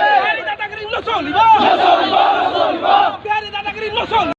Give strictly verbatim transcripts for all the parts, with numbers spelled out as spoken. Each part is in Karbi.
Bihaari Dadagiri no cholibo! Bihaari Dadagiri no cholibo!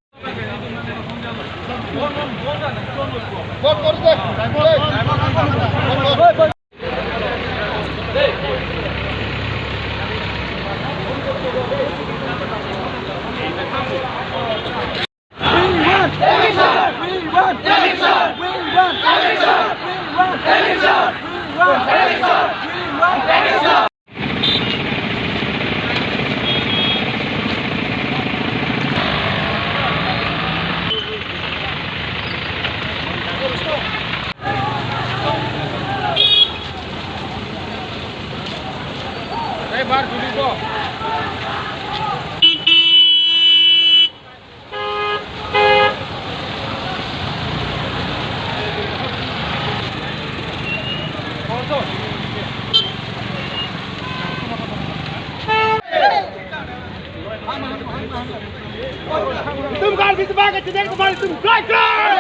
Itum Karbi Anglong ke chedek teman itum krai krai.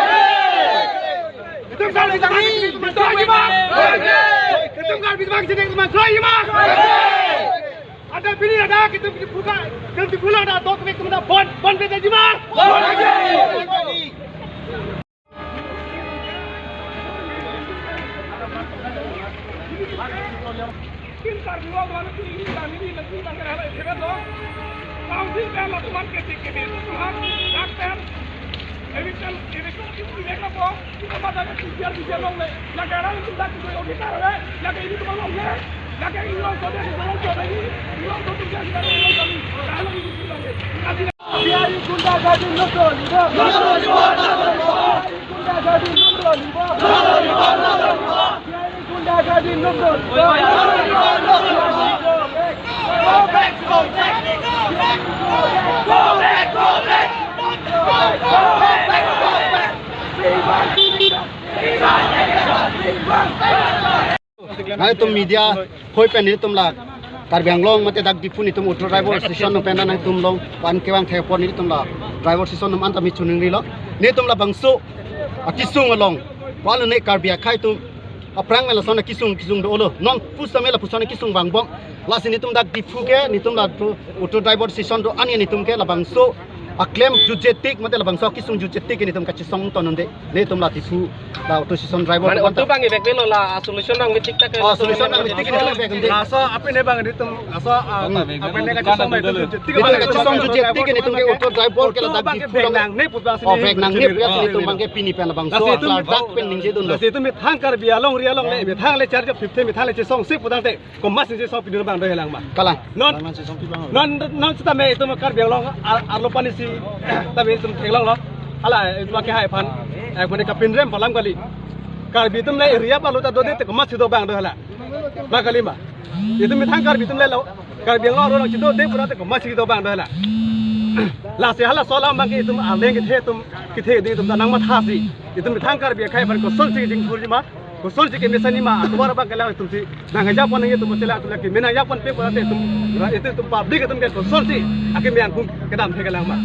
Itum Karbi Anglong ke chedek teman krai krai. Itum Karbi Anglong ke chedek teman krai krai. Ada pini ada kita pini buka, kita pini ada dok kita pini bon bon beda jima. Council pen lapuman kete kete tuhan, dak pen, eviction, eviction itu dia apa? Kita pada ke biar biar long le, yang sekarang itu dak itu yang kita le, yang ini tuh long le, yang ini long sudah, long sudah ini, long sudah kita long sudah ini. Kalau ini kita long le, Bihaari gundagadi no cholibo. No cholibo, no cholibo. Bihaari gundagadi no cholibo. No cholibo, no cholibo. Bihaari gundagadi no cholibo. No cholibo, no cholibo. Go back, go back. Go back, go back. Go back, go back. Go back, go back. Nangtum media hoi pen nelitum la Karbi Anglong mate dak Diphu nelitum Uttar Tribal Association atum pen nangtum along wan kevang thek apot nelitum la Tribal Association atum anta mi chuning rilo. Nelitum labangso akesung along, walo ne Karbi akhei atum aphrang me lason akesung kesung dolo. Non pusitame lapuson akesung vangbom. Lasi nelitum dak Diphu ke nelitum la Uttar Tribal Association do ani nelitum ke labangso aklem jutje tik mate labangso akesung jutje tik nelitum kachesong ton unde. Nelitum la Diphu la Uttar Association Tribal Mane atum utu anta bang ibek belo la solution bang mitik tak. Ah, solution bang mitik ini bang. Laso apin ne bang nelitum, laso, ah, apin ne kachesong bang itu jutje tik. Nelitum kachesong jutje tik nelitum ke Uttar Tribal ke la dak bang Diphu bang nang ne put bang sini. Oh, bang nang ne put bang sini nelitum bang ke pini pen labangso. Lasi itum aklar dak pen ningje dun lo. Lasi itum methang Karbi along ri along le, methang le charge of fifty, methang le chesong si putangte. Komat si chesong pidun bang dohelang ma. Kalang. Non, non, non sitame itum Karbi Anglong ar, arlo pani si tame itum theklonglo. Hala itum akehai aphan, eh, kone kapinrem pu alam kali. Karbi atum le area palu ta dode te komat si do bang dohelang. Ma kali ma. Itum methang Karbi atum le lo. Karbi Anglong arlo nangchedode pura te komat si do bang dohelang. Lasi halaso alam bang ke itum arleng kethe atum, kethe di itum ta nangmatha si. Itum methang Karbi akhei aphan kosonsi jingthurji ma. Kosonsi kemesen ji ma, atovar abang ke la itum si nang ajak pon nangji atum si la atum la keme nang ajak ponpe pura te itum, ra itum, itum public atum ke kosonsi akeme angkung kedam thekelang ma.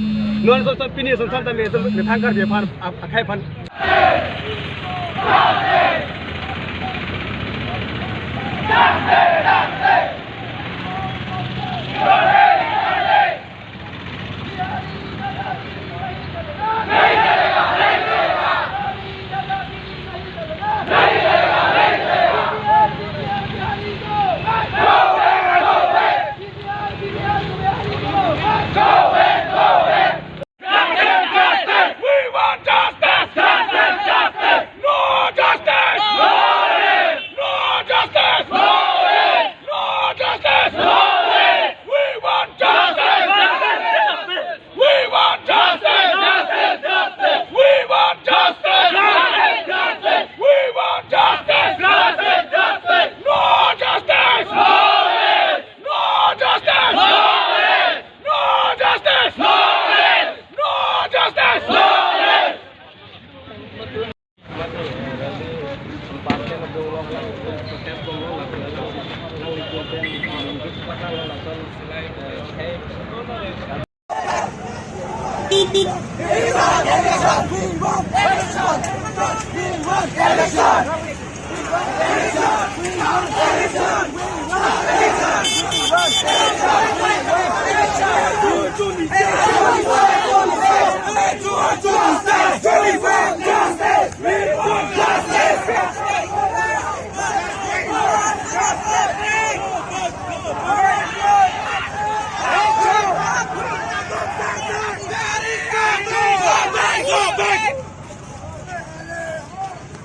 Non son son pini son son tame itum methang Karbi aphan, ap-, akhei aphan. Justice! Justice! We want justice! Justice! Justice! No justice! No rest! No justice! No rest! No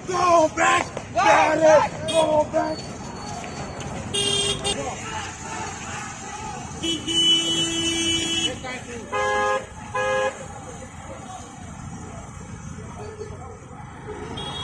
Go back! Go back! Go back!